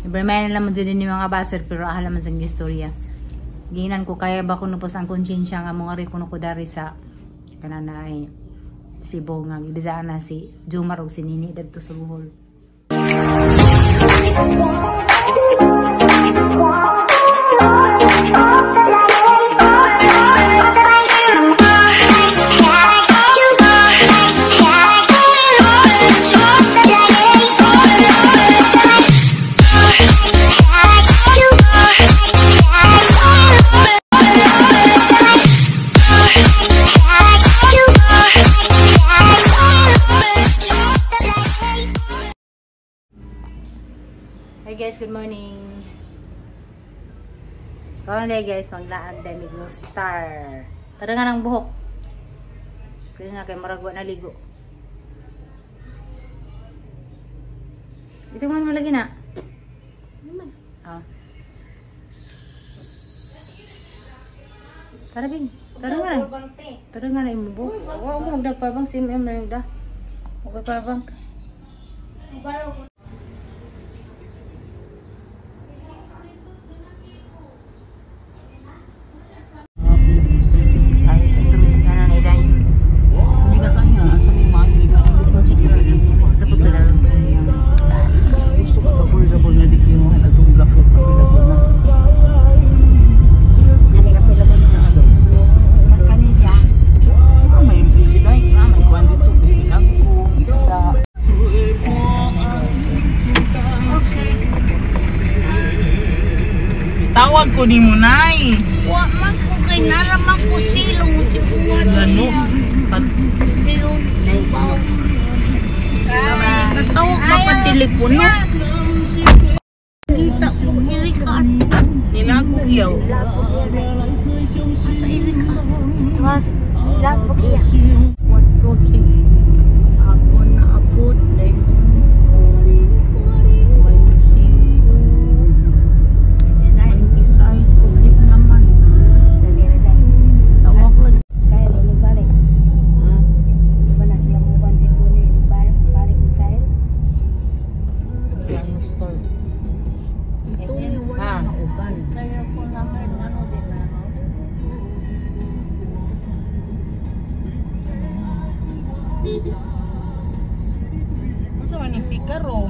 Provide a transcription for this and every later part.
Ibrahim na lang mo din ni mga baser pero ahala man sang istorya. Ginan ko kaya ba kuno pas ang konsensya nga mga ri kuno ko dari sa kanana ay Cebu nga gibisaan na si Jomar og si Nini dadto sa Bohol. Hi guys, good morning. Kawan day guys, maglaag day mig star. Tara nga ng buhok. Kaya nga kay murag wa naligo. Ito man mo lagi na. Ah. Tara bing. Tara nga na. Tara nga na imo buhok. Wa mo magdag pabang sim em na da. Wa pabang. Tawag ko ni Munay. Wa man ko kay naraman ko silong tibuan. Ano? Natawag ka pa telepono. Kita ko irika. Nilago iyaw. Asa irika? Tuwas nilago iya. What protein? Ako na abot dahil. Unsa man ning pikaro?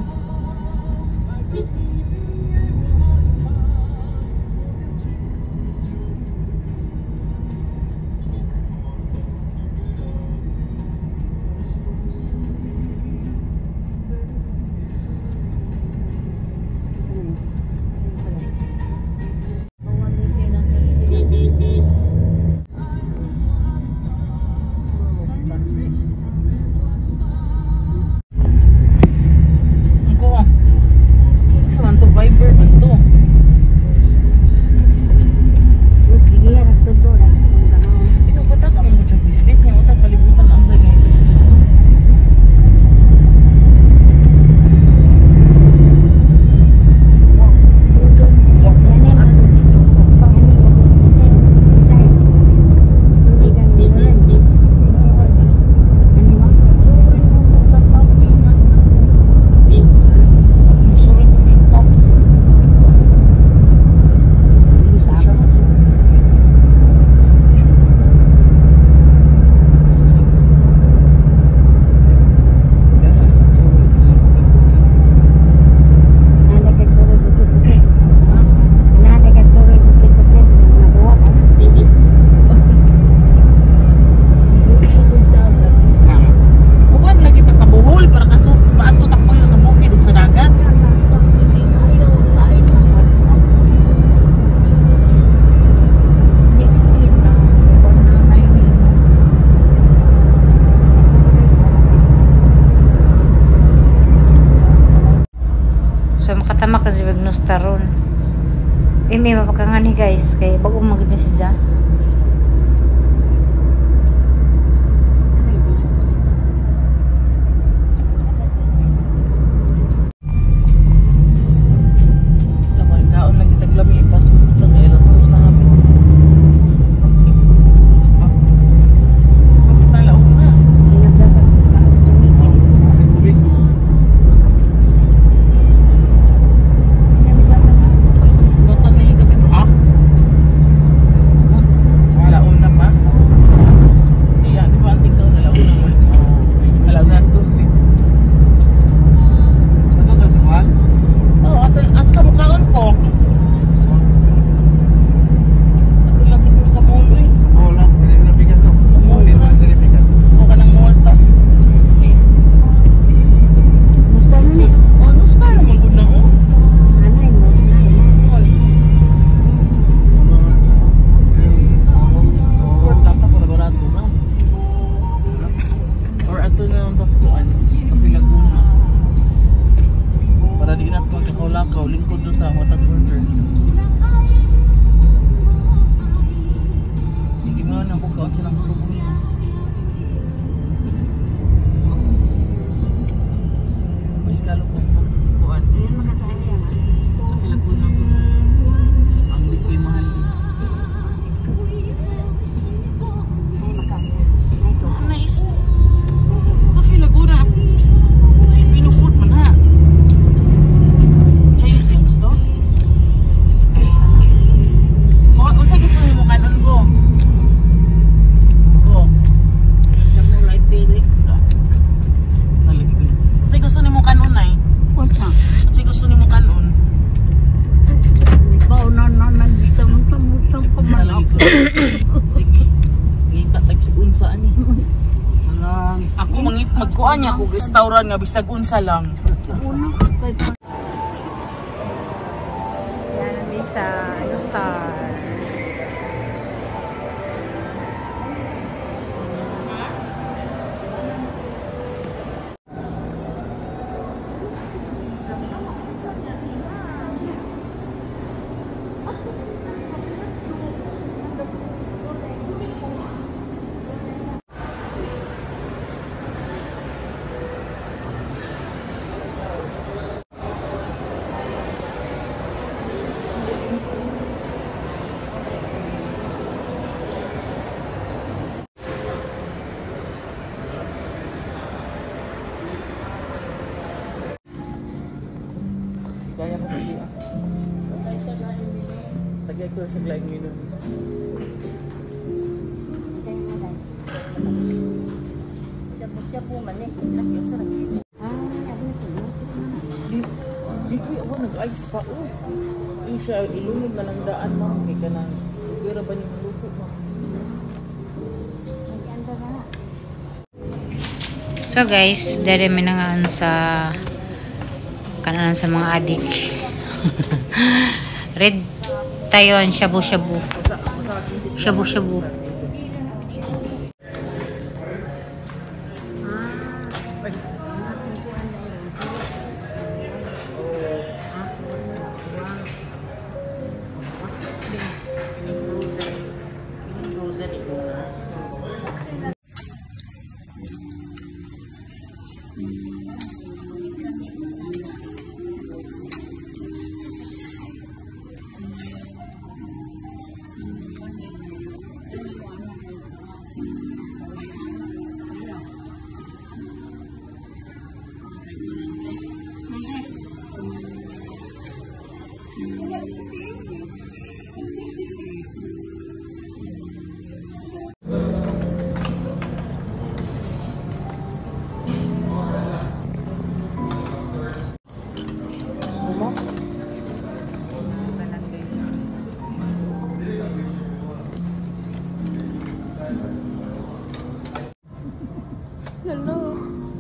So makatamak na si Bagnos taron. Eh may mapakangani guys kay bago magid na siya. Ikaw, lingkod doon ta, matag order. Sige mo na, kung kaon silang tulong. Mas kalo kong kuan. Sa Laguna ko. Ang di ko'y mahal. Nice. Cafe Laguna. Filipino food man ha. Chinese yung gusto? Unsa gusto mo kanon ko? Ko. Samurai pili. Nalagi ko. Unsa gusto nimo kanon ay? Unsa? Unsa gusto nimo kanon? Ikaw na na nagsamsam pa man Nalagi ako. ko. Sige. Ngita type sa unsa ani. Salang. Ako mangit magkuan niya kog restaurant nga bisag unsa lang. Una kay Yan kami sa ano, Star. Kaya ko pili ah. Tagay ko sa laing minutes. Di ko ako nag-ice pa oh. Di siya ilunod na lang daan ma'am kay kanang gira ba ni maluto ma'am. So guys, dere mi nangaan sa kananan sa mga adik. Red tayo ang shabu-shabu. Shabu-shabu. Frozen ito na.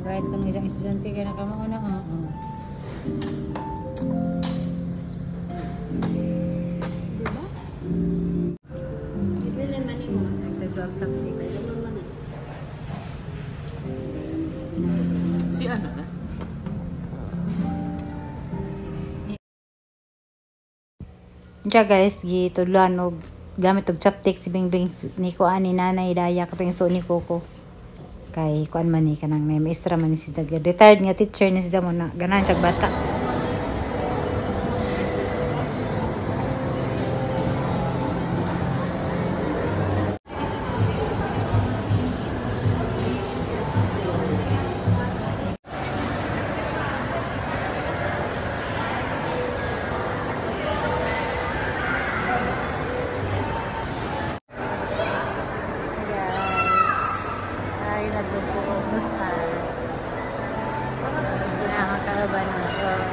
Right kung isang estudyante kaya nakamauna. Oo. Diba? Nagdadrop chopsticks. Si ano na? Diya guys, gitudloan og gamit og chopstick si Bingbing ni kuan ni Nanay Daya katong so ni Coco. Kay kuan man ni kanang may maestra man ni si Jagger. Retired nga teacher ni si Jamo na ganahan siya bata. Ay, naglupo ko. Musta? Nakakalaban na.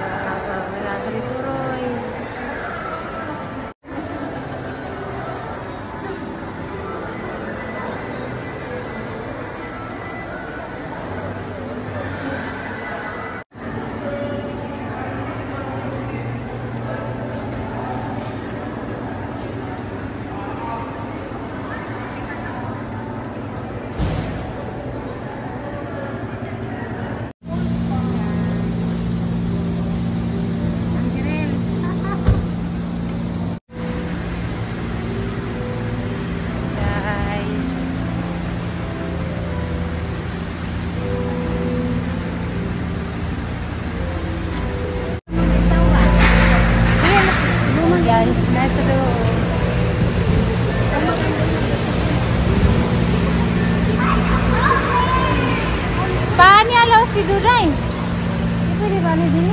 Guys, nasa do. Paano alaw si Duray? Pwede ba ni din?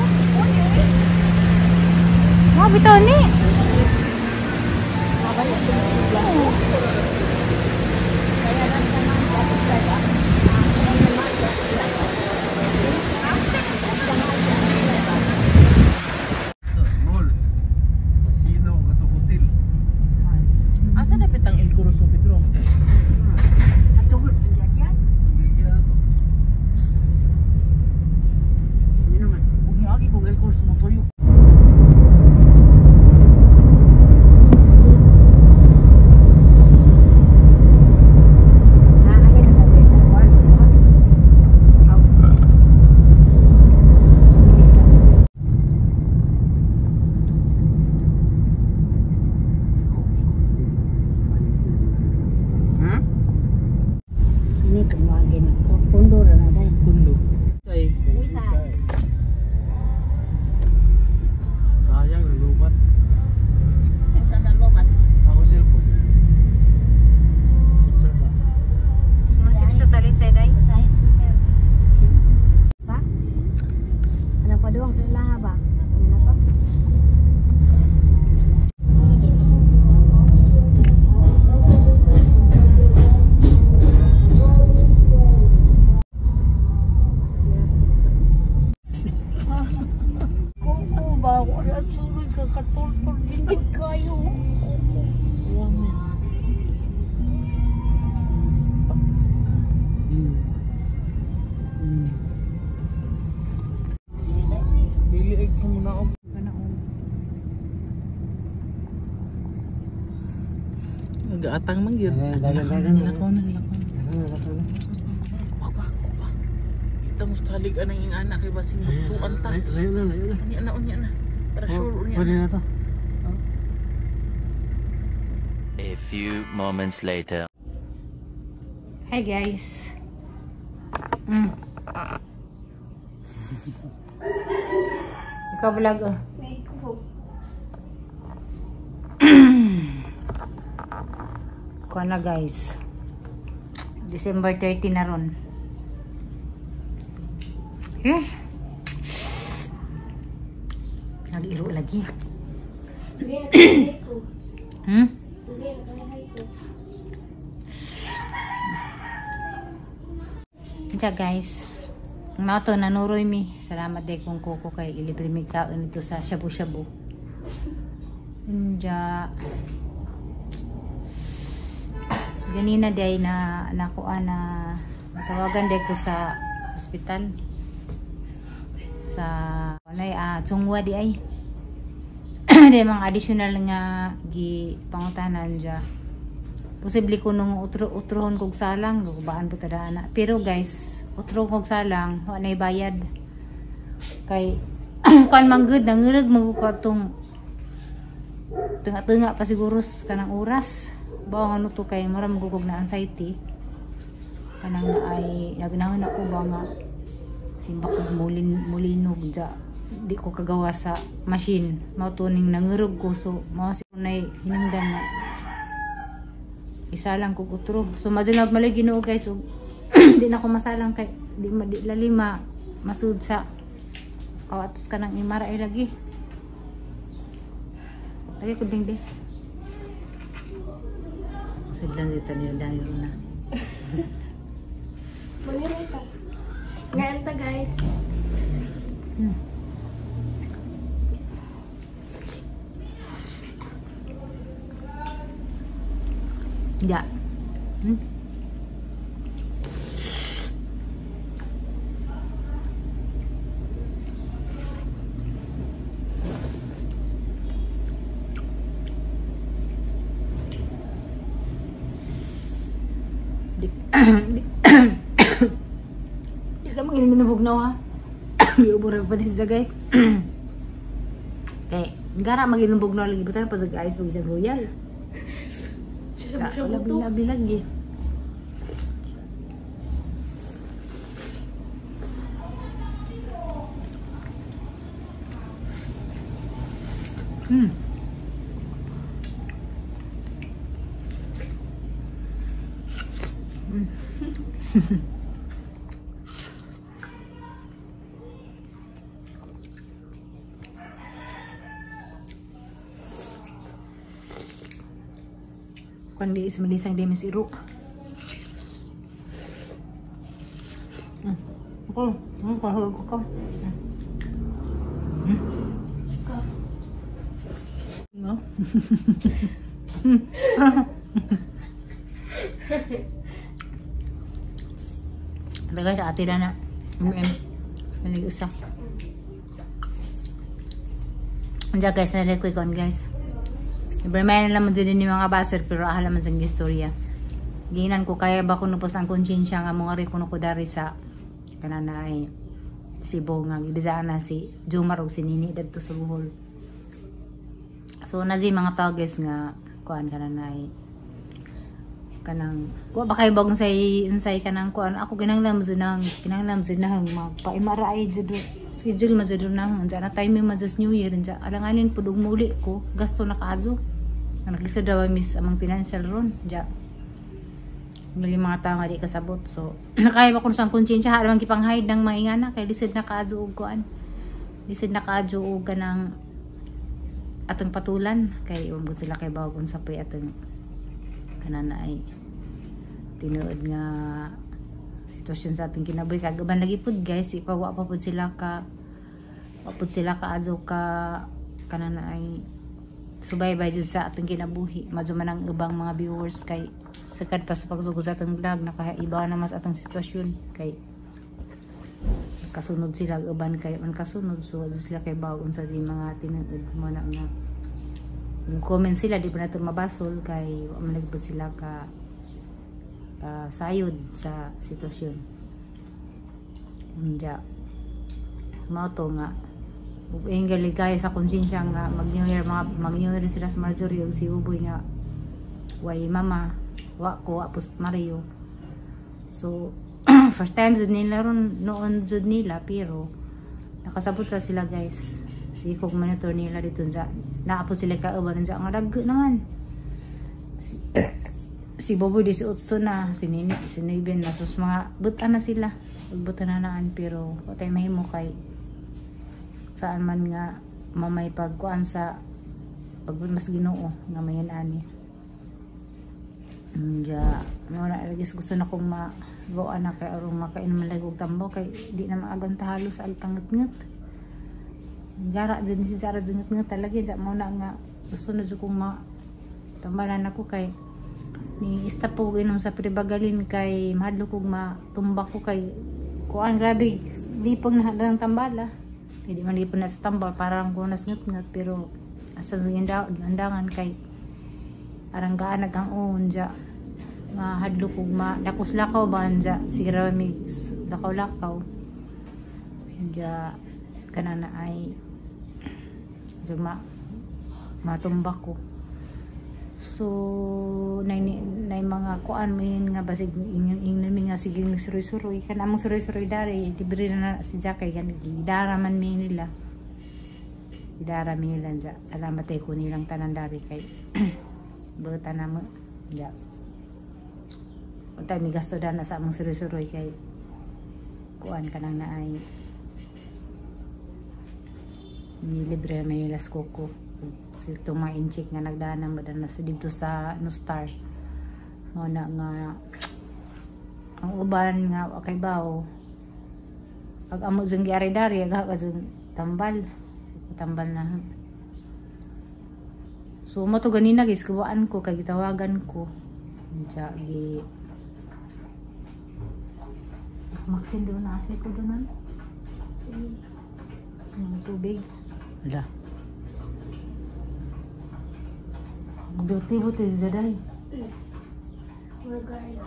Mo bitaw ni. Mall. Casino, katong hotel. Asa dapat ang El Corso Pedro? Atugol panjagyan. Gigil to. Yun naman. Ug moagi kog El Corso motuyo. Ini kemagin ako. Pundo ra na dai. Kundo. Say. Sayang, nalubat. Ako cellphone. Picture ba? Masip sa talisay day. Ba? Ano pa doon sa ilaha ba? Ano na to? Kuko ba? Wala suroy ka katultol din kayo. Dili ay ko muna og Nagaatang man gyud. Dagan, dagan. Lakaw na, lakaw na. Kita mo sa halig anang ingana kay basin suan ta. Layo na, layo na. Unya na, unya na. Para sure unya. Pwede na to. A few moments later. Hi guys. Ikaw vlog oh. Kuha na guys. December 30 na ron. Eh. Nag-iro lagi. Diya guys. Mao to nanuroy mi. Salamat day kung kuko kay ilibre mi kaon dito sa shabu-shabu. Diya. Ganina day na nakuha na tawagan day ko sa ospital. Sa anay Chunghwa di ay. Day mga additional nga gi pangutanan dya. Posible ko nung utro-utrohon kog salang, gubaan po tada ana. Pero guys, utro kog salang, wa nay bayad. Kay kuan man gud nangurag magukot tong tunga-tunga pa siguro kanang oras. Bawa nga to kay mura magugog na anxiety. Kanang ay nagnahon ako ba nga simbak og mulinog dya. Di ko kagawa sa machine. Mao to ning nangurog ko, so mao siguro nay hinungdan na isa lang kog utro. So madunag mali Ginoo guys, ug di na ko masalang kay di lalima masud sa kawatos ka ng imara ay lagi. Lagi ko bingbe. Sudlan dito ni Daniel na. Mangiroy ka. Ngayon ta guys. Ya. Di ka mag-inom na ha. Iubo rin pa din siya guys. Kay, gara mag-inom na lagi. Butan pa sa guys, mag-isang royal. Labi lagi. Kuan di is malisang di mis iro. Ako, kahulog ko. No? Pero guys, ate na na. Malig-usa. Andiyan guys, nalikoy kon guys. Ibrahim na lang din ni mga baser pero ahala man sang istorya. Ginan ko kaya ba kuno pas ang konsensya nga mga ri kuno ko dari sa kanang naay Cebu nga gibisaan na si Jomar og si Nini dadto sa Bohol. So na di mga tao guys nga kuan kanang naay kanang wa ba kay bagong say unsay kanang kuan ako kinahanglan mo nang magpaimara ay jud schedule man jud nang unsa na timing man sa New Year unsa alanganin pud og muli ko gasto na kaadto. Naglisod daw miss amang financial ron ja. Mali mga tao nga di kasabot so nakaya ba kun sa konsensya alamang gipang-hide ng mga ingana kay lisod na kaadto og kuan. Lisod na kaadto og kanang atong patulan kay wa man sila kay bawag unsa pay atong kanan na ay tinuod nga sitwasyon sa atong kinabuhi kagaban lagi pud guys ipawa pa pud sila ka wa pud sila kaadto ka kanan na ay subaybay jud sa atong kinabuhi. Madyo man ang ubang mga viewers kay sakad pa sa pagsugod sa atong vlog nakaiba na mas atong sitwasyon kay kasunod sila uban kay man kasunod so adto sila kay bawon sa mga tinuod mo na nga comment sila di pa nato mabasol kay wa man lagi pud sila ka sayod sa sitwasyon. Unya mao to nga ug inggaligay sa konsensya nga mag New Year mga mag New Year sila sa Marjorie ug si Uboy nga way mama wa ko apos Mario. So first time jud nila ron noon jud nila pero nakasabot ra sila guys. Si kog monitor nila dito sa naapo sila kauban sa nga dagko naman. Si Boboy 18 na, si Nini, si Niven na sus mga butan na sila. Butan na naan pero watay mahimo kay saan man nga mamay pagkuan sa pag mas Ginoo nga mayan ani. Nya, mo na lagi gusto na kong magawa na kay arong makainom man lagi og tambo kay di na maagan ta halos altang ngut-ngut. Gara jud si Sara jud ngut-ngut talaga ja mo na nga gusto na jud kong matambalan ako kay ni stop po inom sa prebagalin kay mahadlok kog matumbak ko kay kuan grabe lipong na ng tambala. Hindi man lipon na sa tambal parang kunas ngut-ngut pero asa andangan kay aranggaan ang unja mahadlok kog ma dakos lakaw ba anja siguro mi lakaw-lakaw anja kanana ay ma matumbak ko. So nay mga kuan min nga basig ingnon mi nga sige suroy-suroy kan among suroy-suroy dari libre na si Jakay kan gidara man mi nila. Gidara mi nila anja. Salamat ay ko nilang tanan dari kay buta na mo ja. Untay mi gasto dana sa among suroy-suroy kay kuan kanang naay ni libre may las koko. Itong mga inchik nga nagdaan ba na sa dito sa no star mo na nga ang uban nga kay bawo ag amo jung giari dari aga ka jung tambal tambal na. So mo to ganina guys kuwaan ko kay gitawagan ko unja gi maksin do na asa ko doon ang tubig ala. Dirty mo ito, Zaday. Regard.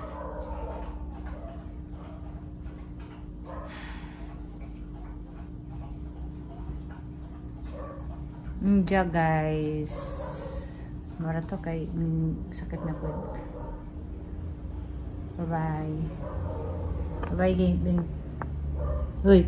Nja guys. Mara to kay sakit na po. Bye-bye. Bye-bye, Gavin. Uy.